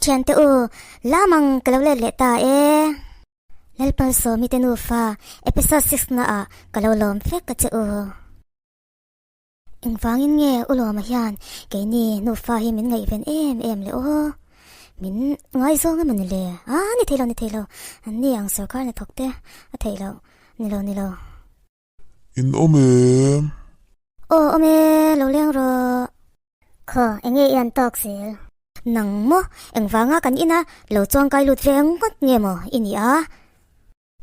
thiante u, lamang ka lo let leh ta e. Lalpalsawmi te nufa episode 6 na ah ka lo lawm vek a che u. Engvangin nge u Lawma hian keini nufa hi min ngaihven em em le aw. Min ngaizawng emaw ni le? A ni thei lo, ni thei lo. An ni ang sorkar hnathawk te a theih loh. Ni lo, ni lo. In awm em? Aw awm e, lo leng rawh. Khaw, enge i an tawk zel? Nang maw, engvanga kan ina lo chuangkai lut ve ngawt nge maw i nih a?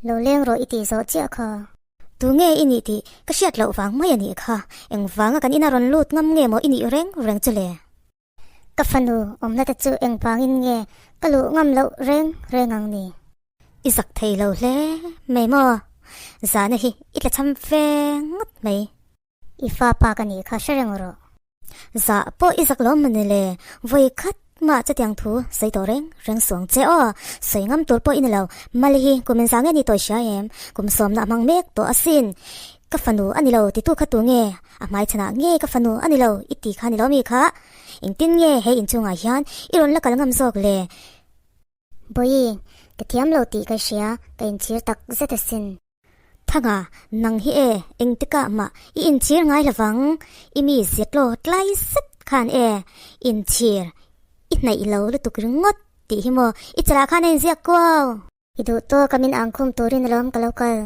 Lo leng rawh i tih zawh chiah kha. Tu nge i nih tih ka hriat loh vang mai a nih kha, engvanga kan ina rawn lut ngam nge maw i nih reng reng chu le? Ka fanu awmna te chu engvangin nge ka luh ngam loh reng reng ang ni? I zak thei lo hle mai maw? Zahna hi i tla cham ve ngawt mai. I fa pa ka nih kha hre reng rawh. Zah pawh i zak lo mawni le, vawi khat mah chutiang thu sawi tawh reng reng suang che aw. Sawi ngam tur pawh i ni lo, Mali hi kum in zah nge ni tawh i hria em? Kum sawmna a hmang mek tawh asin. Ka fanu a ni lo titu kha tu nge? A hmai chhanah nge ka fanu a ni lo i ti kha ni lo mi kha? Engtin nge he inchungah hian i rawn la kal ngam zawk le? Bawihi, ka thiam lo tih ka hria, ka inchhir tak zet asin. Thanga, nang hi e, engtikah mah i inchhir ngai lovang, i mi ziatlaw tlai zet khan e, inchhir i hnaih lo lutuk ringawt tih hi maw i chalah khan a inziak kuau. I duh tawk a min angkhum turin alawm ka lo kal.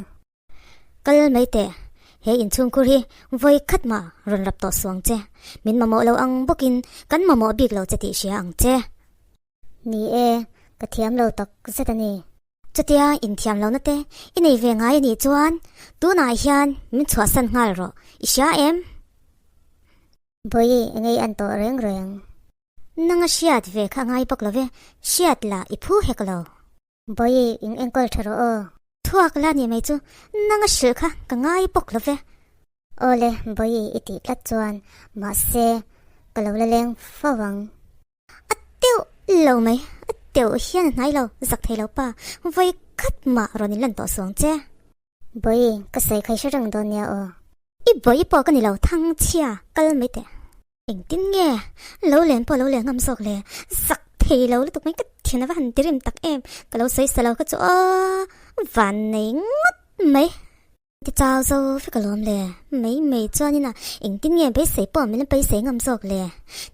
Kal mai teh, he inchhungkhur hi vawi khat mah rawn rap tawh suang che. Min mamawh lo ang bawkin kan mamawh bik lo che tih hria ang che. Ni e, ka thiam lo tak zet a ni. Chutia inthiam lohna te i nei ve ngai a nih chuan tunah hian min chhuahsan nghal rawh, i hria em? Bawihi, engei an tawh reng reng. Nanga hriat ve kha ngai bawk lo ve, hriat lah i phu hek lo. Bawihi, in enkawl tha rawh aw. Thuak la ni mai chu nanga hrilh kha ka ngai bawk lo ve. Aw le, Bawihi i tih tlat chuan mahse ka lo la leng fo ang. A teuh lo mai, a teuh hian a hnai lo, zak thei lo pa, vawi khat mah rawn in lan tawh suang che. Bawihi, ka sawi kha i hre reng dawn nia aw. I bawihi pawh ka ni lo, thangchhia, kal mai teh. Engtin nge lo len pawh lo len ngam zawk le? Zak thei lo lutuk mai ka thian a va han tirim tak em? Ka lo sawi sa lo kha chu aw van nei ngawt mai. Ti chau zo vek alawm le. Mai mai chuanin a engtin nge beisei pawh min la beisei ngam zawk le?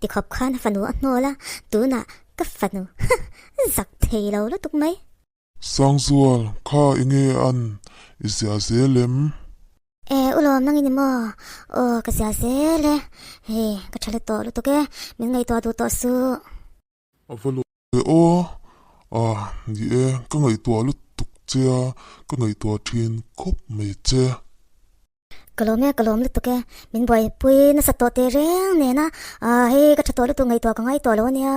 Ti khawp khan a fanu a hnawl a, tunah ka fanu zak thei lo lutuk mai. Sangzual, kha enge an i zia zel em? E, u lawm nang in i maw? Aw, ka zia zel e. Hei, ka tha let tawh lutuk e, min ngaihtuah duh tawh suh. A va lawm ve aw. A, ni e, ka ngaihtuah lutuk che a, ka ngaihtuah thin khawp mai che. Ka lawm e, ka lawm lutuk e. Min buaipui nasa tawh teh reng nen a, hei ka tha tawh lutuk ngaihtuah ka ngai tawh lo ania,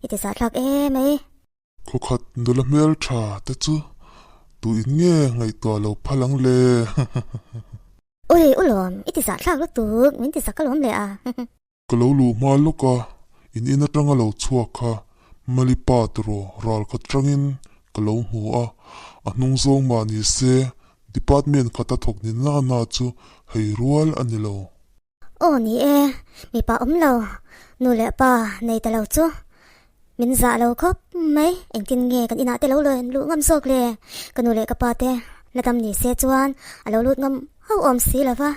i ti zahthlak em mai. Khawkhat nula hmel tha te chu tuin nge ngaihtuah lo phal ang le? Ui, u lawm, i ti zahthlak lutuk, min ti zak alawm le a. Ka lo luh hma lawk a, in in atanga lo chhuak kha Mali pa tiraw ral khat tangin ka lo hmu a, a hnung zawng mah ni se department khata thawk ni na na chu hei rual a ni lo. Aw ni e, mipa awm lo, nu leh pa nei ta lo chu min zah lo khawp mai, engtin nge kan inah te lo luh ngam zawk le, ka nu leh ka pa te la dam ni se chuan a lo lut ngam hauh awm si lo va.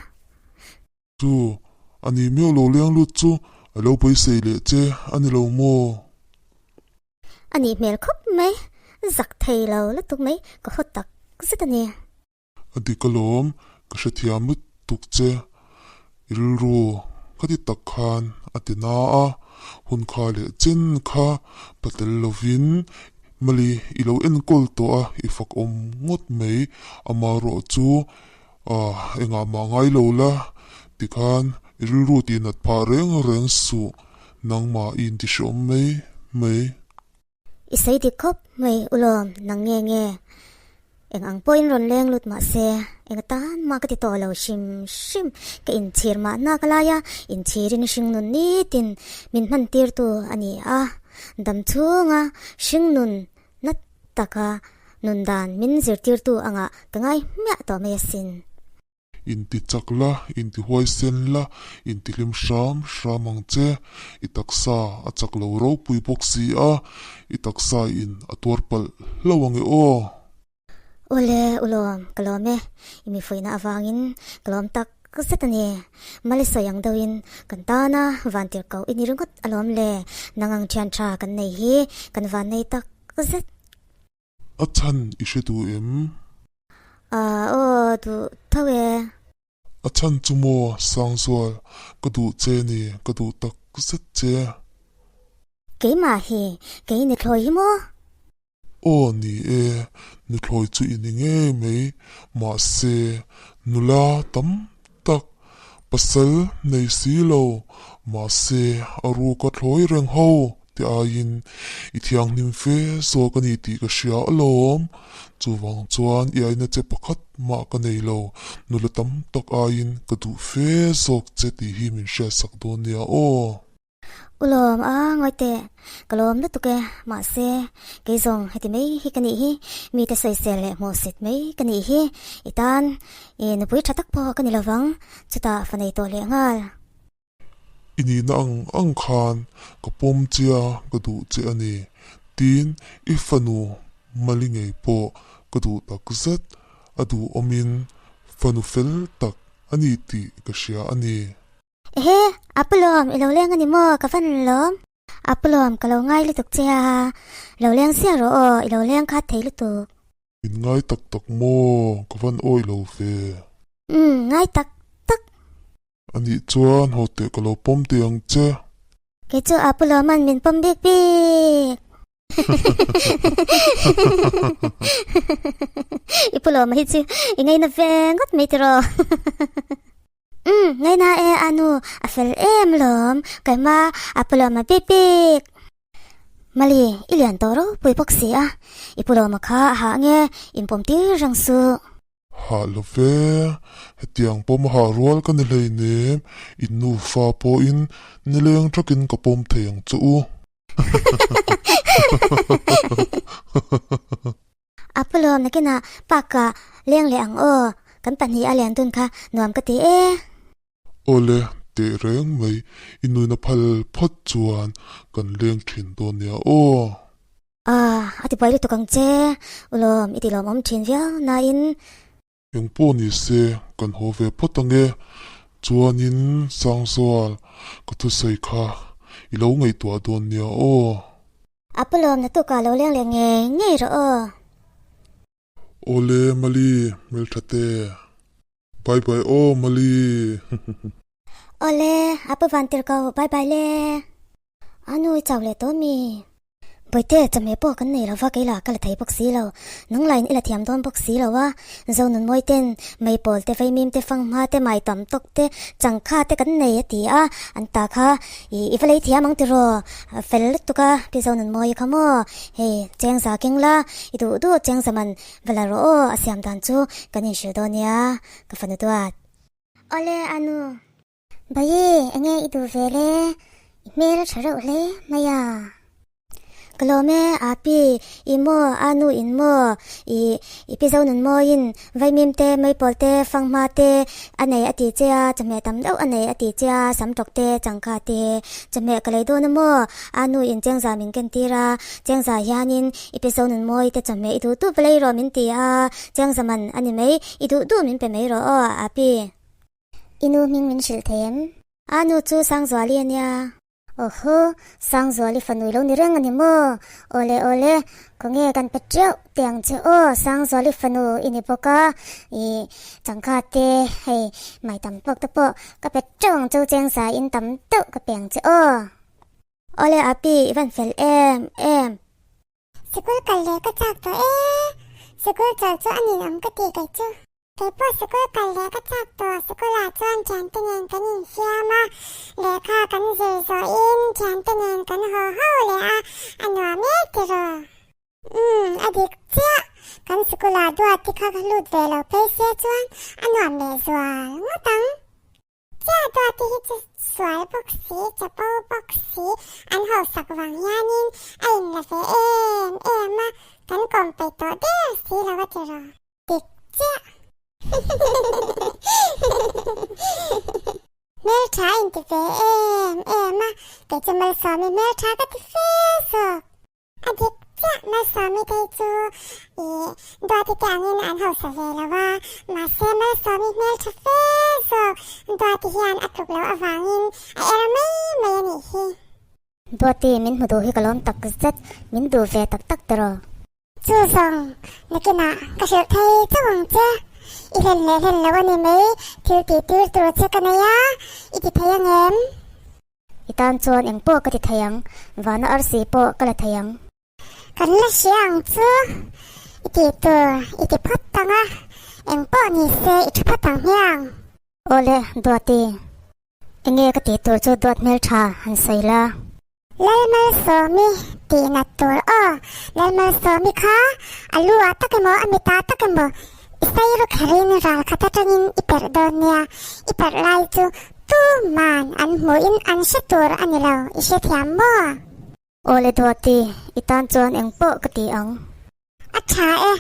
Chu, a ni miau lo leng lut chu a lo beisei leh che a ni lo maw? A nih hmel khawp mai, zak thei lo lutuk mai, ka haw tak zet a ni. A dik alawm, ka hrethiam lutuk che. I rilru ka ti tak khan a ti na a, hun kha leh chen kha patel lovin Mali i lo enkawl tawh a, i fakawm ngawt mai. Amaherawh chu engah mah ngai lo la tikhan i rilru tih nat phah reng reng suh, nangmah i intihreawm mai mai. I sawi dik khawp mai u lawm, nang nge nge? Eng ang pawhin rawn leng lut mah se, eng atan mah ka ti tawh lo hrim hrim. Ka inchhir mahna ka lai a, inchhirin hringnun nitin min hman tirtu a ni a. Dam chhunga hringnun na taka nun dan min zirtirtu angah ka ngai hmiah tawh mai asin. Inti chak la, inti huaisen la, inti hlim hram hram ang che. I taksa a chak lo ropui bawk si a, i taksa in a tuar palh hlauh ang e aw. Awle ulawm, ka lawm e. I mi fuihna avangin ka lawm tak zet a ni. Mali sawi ang deuhin kan tana vantirhkoh i ni ringawt alawm le. Nang ang thian tha kan nei hi kan van nei tak zet. A chhan i hre duh em? Aaa aw duh tho e. A chhan chu maw Sangzual, ka duh che ni, ka duh tak zet che. Keimah hi, kei nuthlawi hi maw? Aw ni e, nuthlawi chu i ni ngei mai, mahse nula tam tak pasal nei si lo, mahse a ruka thlawi reng ho te aiin i thianghlim fe zawk a ni tih ka hria alawm. Chuvang chuan i aina che pakhat mah ka nei lo, nula tam tak aiin ka duh fe zawk che tih hi min hriatsak dawn nia aw. U lawm a, ngawi teh, ka lawm lutuk e, mahse, kei zawng heti mai hi ka nih hi, mite sawisel leh hmuhsit mai ka nih hi, i tan i nupui tha tak pawh ka ni lovang, chutah fa nei tawh leh nghal. I nihna ang ang khan ka pawm che a, ka duh che a ni, tiin i fanu Mali ngei pawh ka duh tak zet, a duhawmin fanu fel tak a ni tih ka hria a ni. Ehe, Apulawm, i lo leng a ni maw? Ka van lawm. Apulawm, ka lo ngai lutuk che a, lo leng siah rawh aw, i lo leng khat thei lutuk. Min ngai tak tak maw? Ka van awih lo ve. Umm, ngai tak tak. Anih chuan haw teh ka lo pawm teh ang che. Kei chu Apulawman min pawm bik bik. I pu lawm hi chu i ngaina ve ngawt mai tiraw. Umm ngaina e anu a fel em lawm kaima a pu lawma bik bik. Mali i lian tawh ropui bawk si a i pu lawma kha a hah nge inpawm tir reng suh. Hah lo ve, hetiang pawm hah rual ka ni hleinem, in nufa pawhin nileng thakin ka pawm thei ang che u. A pu lawm nakinah park ah leng leh ang aw, kan pahnih a len dun kha nuam ka ti e. Awle, teh reng mai, i nuina phal phawt chuan kan leng thin dawn nia aw. Ah, a ti buai lutuk ang che, u lawm i ti lawmawm thin viau nain. Eng pawh ni se, kan haw ve phawt ang e. Chuanin Sangzual, ka thusawi kha i lo ngaihtuah dawn nia aw. A pu lawm na tukah lo leng leh ngei ngei rawh aw. Awle Mali, hmeltha te. Bye bye aw Mali. Awle, a pu van tir ko, bye bye le. A nu i chau leh tawh mi? Bawihte, chawhmeh pawh kan nei lova kei lah ka la thei bawk si lo. Nung lain i la thiam dawn bawk si lo a. Zonun mawi ten meipawl te, vaimim te, fanghma te, mai tam tawk te, changkha te kan nei a ti a. An ta kha i i va lei thiam ang tiraw? Fel lutuk a, Pi Zonun mawi kha maw? Hei, chengza keng la, i duh duh chengza man va la rawh aw, a siam dan chu kan inhrilh dawn nia, ka fanu duat. Awle, Anu. Bayi, enge i duh ve le? I hmel a tha reuh hle mai a. Ka lawm e, Api, i maw, a nu in maw, i i pi zo nun mawiin vaimim te, meipawl te, fanghma te a nei a ti che a, chawhmeh tam deuh a nei a ti che a, sam tawk te, changkha te, chawhmeh ka lei dawn a maw? A nu in chengza min ken tir a, chengza hianin i pi zo nun mawi te chawhmeh i duh duh va lei rawh min ti a, chengza man a ni mai, i duh duh min pe mai rawh aw, Api. I nu hming min hrilh thei em? A nu chu Sangzuali a nia. Awhaw, Sangzuali fanu i lo ni reng a ni maw? Awle awle, khawnge kan pe teuh teh ang che aw, Sangzuali fanu i ni bawk a, i changkha te hei mai tam tawk te pawh ka pe teuh ang cheu chengsa in tam deuh ka pe ang che aw. Awle Api, i van fel em em. Sikul kal leh ka chak tawh e, sikul chawlh chu a ninawm ka ti kei chu. Kei pawh sikul kal leh ka chak tawh, sikulah chuan thiante nen kan infiam a, lehkha kan zir zawhin thiante nen kan haw ho leh a, a nuam e tiraw. Umm, a dik chiah, kan sikulah duat te kha ka lut ve lo phei se chuan a nuam leh zual ngawt ang. Chiah duat te hi chu sual bawk si, chapo bawk si, an hausak vang hianin a inla ve em em a, kan kawm peih tawh der si lo a tiraw. Dik chiah. Hmeltha a inti ve em em a, kei chu Malsawmi hmeltha ka ti fe zawk. A dik chiah, Malsawmi te hi chu ih Duati te angin an hausa ve lo a, mahse Malsawmi hmeltha fe zawk Duati hian a tluk loh avangin a er mai mai a nih hi. Duati min hmu duh hi ka lawm tak zet, min duh ve tak tak tiraw? Chu zawng, nakinah ka hrilh thei chauh ang che. I hlen leh hlen lo a ni mai, thil tih tir tur che ka nei a, i ti thei ang em? I tan chuan eng pawh ka ti thei ang, vana arsi pawh ka la thei ang. Kan la hria ang chu, i tih tur i ti phawt ang a, eng pawh ni se i tha phawt ang hmiang. Awle, Duati, enge ka tih tur chu duat hmeltha han sawi la. Lalmalsawmi tih nat tur aw. Lalmalsawmi kha a lu ah tak emaw a mit ah tak emaw i sai ru kherin ral khat atangin i perh dawn nia. I perh lai chu tuman an hmuhin an hre tur a ni lo, i hrethiam maw? Aw le Duati, i tan chuan eng pawh ka ti ang. A tha e,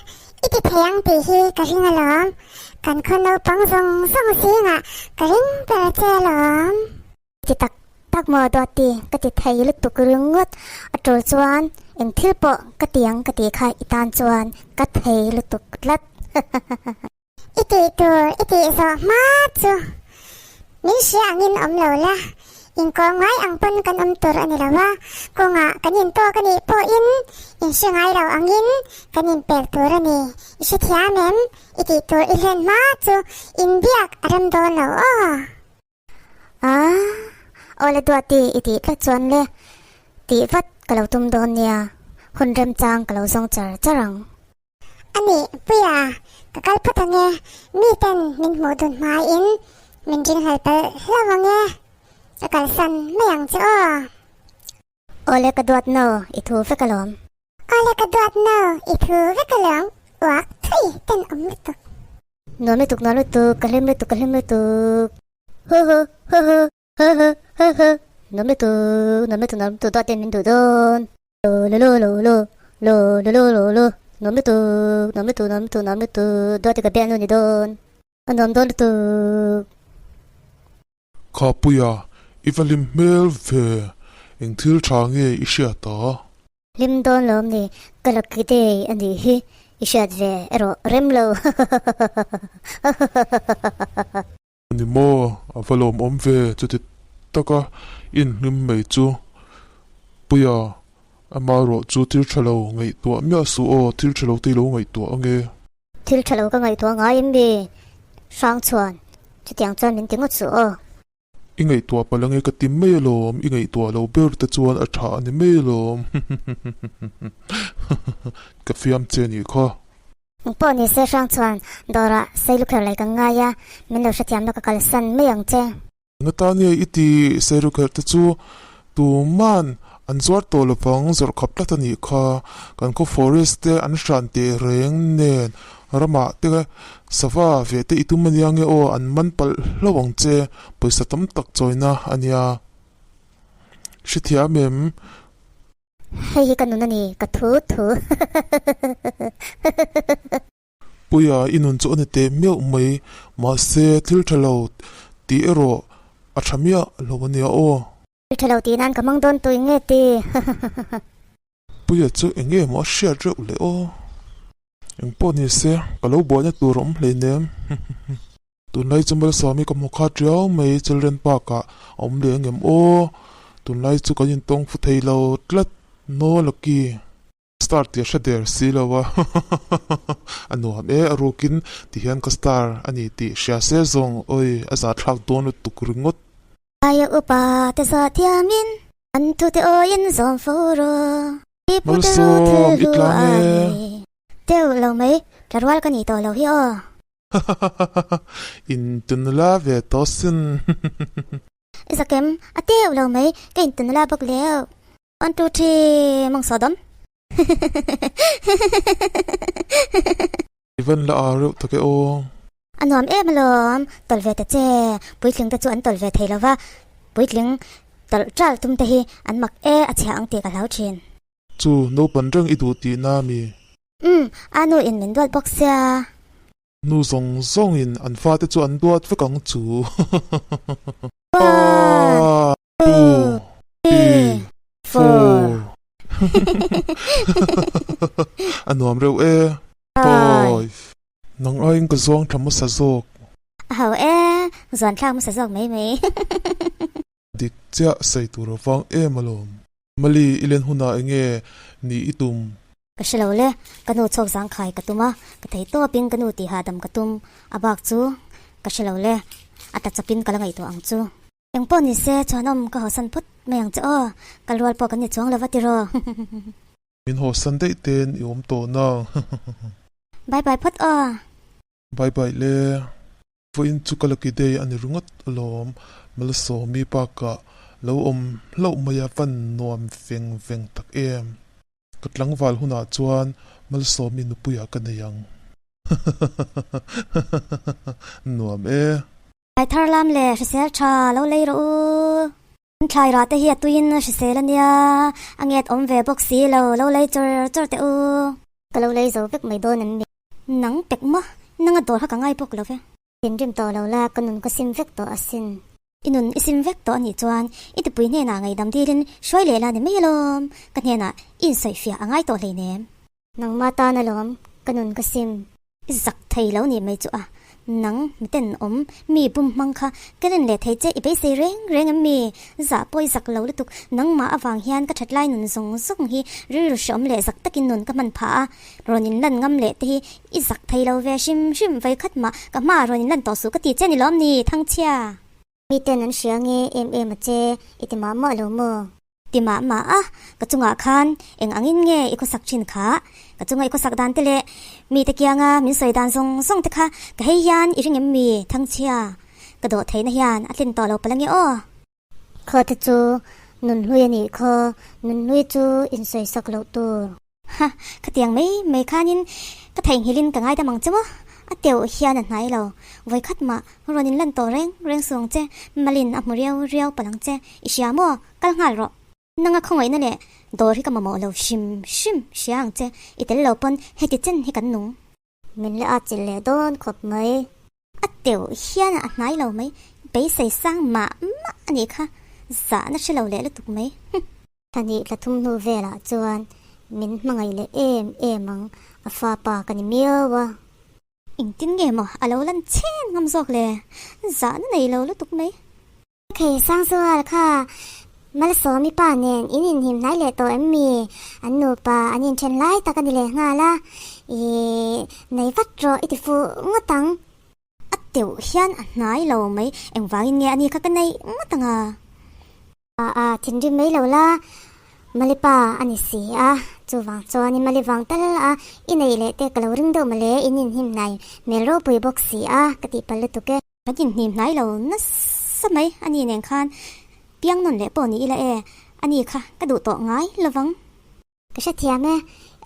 i ti thei ang tih hi ka ring alawm. Kan khaw naupang zawng zawng zingah ka ring ber che alawm. Ti tak tak maw Duati, ka ti thei lutuk ringawt. A tul chuan eng thil pawh ka ti ang ka tih kha i tan chuan ka thei lutuk tlat. I tih tur i tih zawh hma chu min hria angin awm lo la, inkawm ngai ang pawn kan awm tur a ni lo a, kawngah kan intawk a nih pawhin inhre ngai lo angin kan inpel tur a ni. I hrethiam em? I tih tur i hlen hma chu inbiak a rem dawn lo aw. A, aw le Duati i tih tlat chuan le, tih vat ka lo tum dawn nia, hun remchang ka lo zawng char char ang. A nih, Puia, ka kal phawt ang e, mi ten min hmuh dun hmaiin min ringhlel palh hlauh ang e, ka kalsan mai ang che aw. Awle ka duat no, i thu vek alawm. Awle ka duat no, i thu vek alawm, uak thui ten awm lutuk. Nuam lutuk nuam lutuk, ka hlim lutuk ka hlim lutuk. Hu hu hu hu hu hu hu hu Nuam lutuk nuam lutuk nuam lutuk duat ten min duh dawn. Lo lo lo lo lo lo lo lo lo lo Nuam lutuk nuam lutuk nuam lutuk nuam lutuk duat te ka biak nu ni dawn. A nuam dawn lutuk. Khapuia, i va hlim hmel ve, eng thil tha nge i hriat a? Hlim dawn lawm ni, ka lucky day a nih hi, i hriat ve erawh rem lo. Ni maw, a va lawmawm ve, chuti taka inhlim mai chu. Puia, amaherawh chu thil tha lo ngaihtuah miah suh aw, thil tha lo te i lo ngaihtuah ange. Thil tha lo ka ngaihtuah ngai em mi? Hrang chuan chutiang chuan min ti ngawt suh aw. I ngaihtuah palh ange ka ti mai alawm, i ngaihtuah lo ber te chuan a tha a ni mai alawm. Ka fiam che nih kha. Engpawh ni se Hrang chuan dawrah Sailukher lei ka ngai a, min lo hrethiam lo ka kalsan mai ang che. Engatan nge i ti Sailukher te chu tuman an zuar tawh lovang zawrh khap tlat a nih kha. Kan khaw forest te an hran teh reng nen ramah te sava ve te i tum ania nge aw an man palh hlauh ang che pawisa tam tak chawina ania. Hrethiam em? Hei hi ka nun a ni ka thu thu. Puia, i nun chu a ni teh meuh mai, mahse thil tha lo tih erawh a tha miah lo a nia aw. Thil tha lo tih nan ka hmang dawn tui nge ti? Puia chu eng nge maw a hriat reuh le aw. Engpawh ni se, ka lo buaina tur a awm hleinem. Tunlai chu Malsawmi ka hmu khat riau mai, Children Park ah a awm leh ang em aw. Tunlai chu kan intawng fu thei lo tlat, no lucky. Star tih a hre der si lo a, a nuam e a rukin ti hian ka star a ni tih hria se zawng awi a za thlak dawn lutuk ringawt. Aia upa te za thiamin an thute awiin zawm fo rawh. I pu te ru thil Malsawm i hlu tlang a e. ni. Teuh lo mai, tla rual ka nih tawh lo hi aw. In tunla ve tawh sin. I zakem a teuh lo mai, ka in tunla bawk leu. One two three mawng saw dawm. I van la ar reuh tak e aw. A nuam em alawm, tawlh ve ta che. Puitling te chu an tawlh ve thei lova, puitling tawlh tral tum te hi an mak e a chhia ang tih ka hlau thin. Chu naupan reng i duh tihna mi? Umm, a nu in min duat bawk sia. Nu zawng zawngin an fate chu an duat vek ang chu. One, two, three, four. A nuam reuh e. Five. Nang aiin ka zuang tha hmasa zawk. A ho e, zuan thlak hmasa zawk mai mai. Dik chiah sawi tur a vang em alawm. Mali, i len hunah enge ni i tum? Ka hre lo le, ka nu chhawk zangkhai ka tum a, ka thei tawpin ka nu tih hahdam ka tum, a bak chu ka hre lo le, a ta chawpin ka la ngaihtuah ang chu. Engpawh ni se chhuanawm ka hawsan phawt mai ang che aw, kal rual pawh kan ni chuang lo va tiraw. Min hawsan daih ten i awm tawh na. Bye bye phawt aw. Bye bye le. Vawiin chu ka lucky day a ni ringawt alawm, Malsawmi bakah lo awm hlauh mai a van nuam veng veng tak em. Ka tlangval hunah chuan Malsawmi nupuiah ka nei ang. Nuam e. Thlai thar lam leh hrisel tha lo lei rawh u. An thlai rah te hi a tuiin a hrisel a nia, a nget awm ve bawk si lo, lo lei chawr chawr teh u. Ka lo lei zo vek mai dawn an ni. Nang pek maw? Nanga dawr kha ka ngai bawk lo ve. Thinrim tawh lo la, ka nun ka sim vek tawh asin. I nun i sim vek tawh anih chuan i tupui hnenah ngaihdam dilin hruai leh la ni mai alawm, ka hnenah i insawifiah a ngai tawh hleinem. Nangma tan alawm, ka nun ka sim. I zak thei lo nih mai chu a, nang miten awm mi bum hmang kha ka rin leh thei che i beisei reng reng em mi? Zah pawh i zak lo lutuk, nangmah avang hian ka thatlai nun zawng zawng hi rilru hreawm leh zak takin nun ka hman phah a, rawn in lan ngam leh te hi i zak thei lo ve hrim hrim vawikhat mah ka hmaah rawn in lan tawh suh ka ti che ni lawm ni Thangchhia? Miten an hria nge em em a che i ti mah mah lo maw? Ti mah mah a, ka chungah khan eng angin nge i khawsak thin kha? Ka chunga i khawsak dan te leh mite kianga min sawi dan zawng zawng te kha ka hei hian i ring em mi Thangchhia? Ka dawh theihna hian a tlin tawh lo palh ange aw. Khaw te chu nunhlui a nih khaw, nunhlui chu insawisak loh tur. Ha, khatiang mai mai khanin ka theihnghilhin ka ngaidam ang che maw? A teuh hian a hnai lo. Vawikhat mah rawn in lan tawh reng reng suh ang che, Malin a hmu riau riau palh ang che. I hria maw? Kal nghal rawh. Nanga khawngaihna leh dawr hi ka mamawh lo hrim hrim hria ang che, i tel lo pawn heti chen hi kan nung. Min la atchilh leh dawn khawp mai. A teuh hian a hnai lo mai, beisei sang mah mah a nih kha, zahna hre lo leh lutuk mai. Thla hnih thla thum hnu velah chuan min hmangaih leh em em ang, a fa pa ka ni miau a. Engtin nge maw a lo lan chen ngam zawk le, zahna nei lo lutuk mai. Khei Sangzual kha Malsawmi pa nen in inhim hnai leh tawh em mi? An nupa an inthen lai tak a ni leh nghal a, i nei vat rawh i ti fuh ngawt ang. A teuh hian a hnai lo mai, engvangin nge ani kha ka neih ngawt ang a? A a thinrim mai lo la, Malipa a ni si a, chuvang chuan i Mali vang tal a i neih leh te ka lo ring deuh mawle, in inhim hnai hmel ropui bawk si a, ka tih palh lutuk e. Kan inhnim hnai lo nasa mai a ni nen khan piang nawn leh pawh ni ila e, a ni kha ka duh tawh ngai lovang. Ka hrethiam e,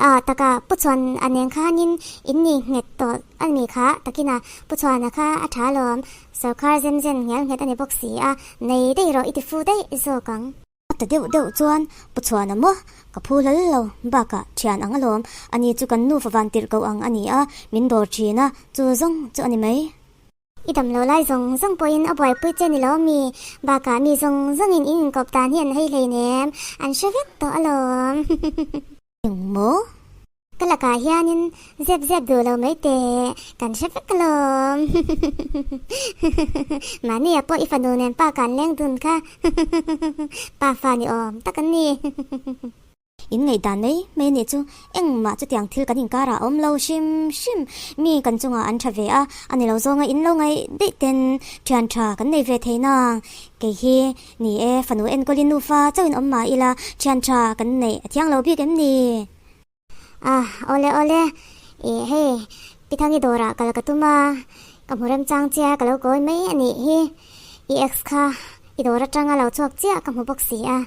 ah taka Pu Chhuan a nen khanin in ni nghet tawh a ni kha, takina Pu Chhuana kha a tha alawm, sawrkhar zem zen nghial nghet a ni bawk si a, nei daih rawh i ti fu daih zawk ang. A ta deuh deuh chuan Pu Chhuana maw ka phu lal lo, bakah thian ang alawm, ani chu kan nufa van tirh koh ang a ni a, min dawr thin a, chu zawng chu a ni mai. I dam lo lai zawng zawng pawhin a buaipui che ni lo mi, bakah mi zawng zawngin in inkawp dan hi an hei hleinem, an hre vek tawh alawm. Eng maw? Ka lakah hianin zep zep duh lo mai teh, kan hre vek alawm. Mahnia pawh i fanu nen pa kan leng dun kha, pa fa ni awm tak an ni. In ngaihdan mai mai a nih chu engmah chutiang thil kan inkar ah a awm lo hrim hrim. Mi kan chungah an tha ve a, a ni lo zawnga in lo ngaih daih ten thian tha kan nei ve thei nang. Kei hi ni e, fanu enkawlin nufa chauhin awm mah ila thian tha kan neih a thiang lo bik em ni? Ah, awle awle, ih hei Pithangi dawrah kal ka tum a, ka hmu remchang chiah ka lo kawi mai a nih hi, i ex kha i dawr atanga lo chhuak chiah ka hmu bawk si a.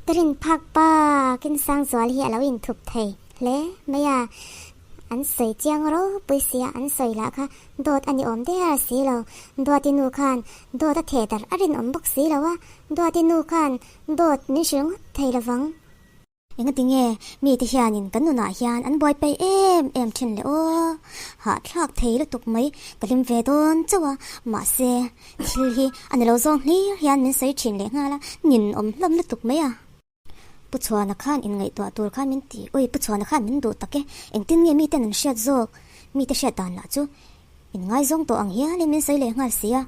Ka rin phak pa Kinsangzual hi a lo inthup thei hle mai a, an sawi chiang ropui si a, an sawi lah kha dawt a ni awm der si lo, Duati nu khan dawt a theh darh a rinawm bawk si lo a, Duati nu khan dawt min hrilh ngawt thei lovang. Engatinge mite hianin kan nunah hian an buai peih em em thin le aw. Hahthlak thei lutuk mai ka hlim ve dawn chauh a, mahse thil hi a ni lo zawng hlir hian min sawi thin leh nghal a, nin awm hlawm lutuk mai a. Pu Chhuana khan inngaihtuah tur khan min ti, Ui Pu Chhuana khan min duh tak e, engtin nge miten an hriat zawk? Mite hriat dan lah chu inngaizawng tawh ang hialin min sawi leh nghal si a.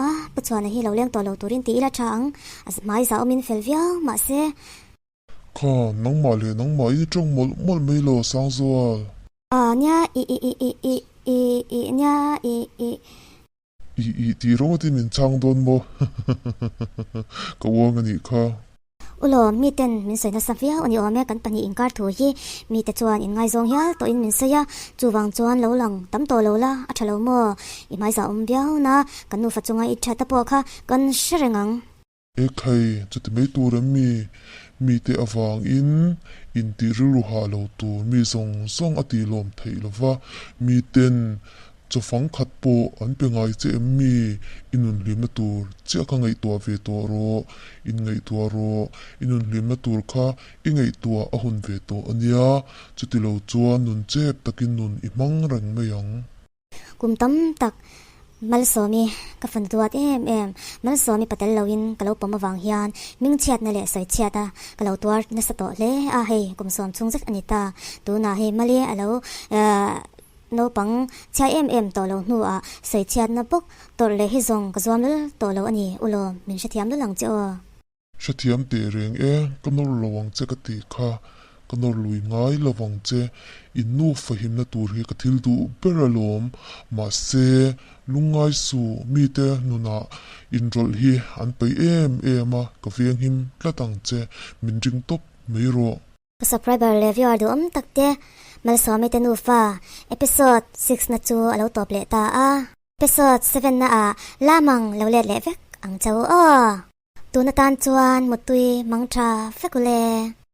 A, Pu Chhuana hi lo leng tawh lo turin ti ila tha ang, a hmai zah awmin fel viau mahse. Kha, nangmah leh nangmah i tawng mawlh mawlh mai lo, Sangzual. A, nia, i i i i i i i nia i i. I i tih rawngawtin min chhang dawn maw? Ka uang a nih kha. Ulaw, miten min sawi nasa viau a ni awm e, kan pahnih inkar thu hi mite chuan inngaizawng hial tawhin min sawi a, chuvang chuan lo lang tam tawh lo la, a tha lo maw? I hmaiza awm viau na, kan nufa chunga i that a pawh kha kan hre reng ang. Ekhai, chuti mai tur em mi? Mite avangin intih rilru hah lo tur mi zawng zawng a tih lawm theih lo va, miten chawfang khat pawh an pe ngai che em mi? I nun hlimna tur chiah kha ngaihtuah ve tawh rawh, in ngaihtuah rawh, i nun hlimna tur kha i ngaihtuah a hun ve tawh a nia, chuti lo chuan nun chep takin nun i hmang reng mai ang. Kum tam tak Malsawmi ka fanu duat em em, Malsawmi patel loin ka lo pawm avang hian hmingchhiatna leh sawichhiata ka lo tuar nasa tawh hle a, hei kum sawm chhung zet a ni ta. Tunah hei Mali a lo naupang chhia em em tawh lo hnuah sawichhiatna bawk tawrh leh hi zawng ka zuam lul tawh lo a ni, Ulaw min hrethiam lul ang che aw. Hrethiam teh reng e, ka nawr lo ang che ka tih kha, ka nawr lui ngai lo vang che, in nu fahimna tur hi ka thil duh ber alawm, mahse lungngai suh mite nunah inrawlh hi an peih em em a, ka venghim tlat ang che, min ring tawp mai rawh. Ka subscriber leh viewer duhawm tak te Malsawmi te nufa episode 6 na chu a lo tawp leh ta a, episode 7 na ah lamang lo let leh vek ang chau aw. Tun atan chuan mutui mang tha vek ule.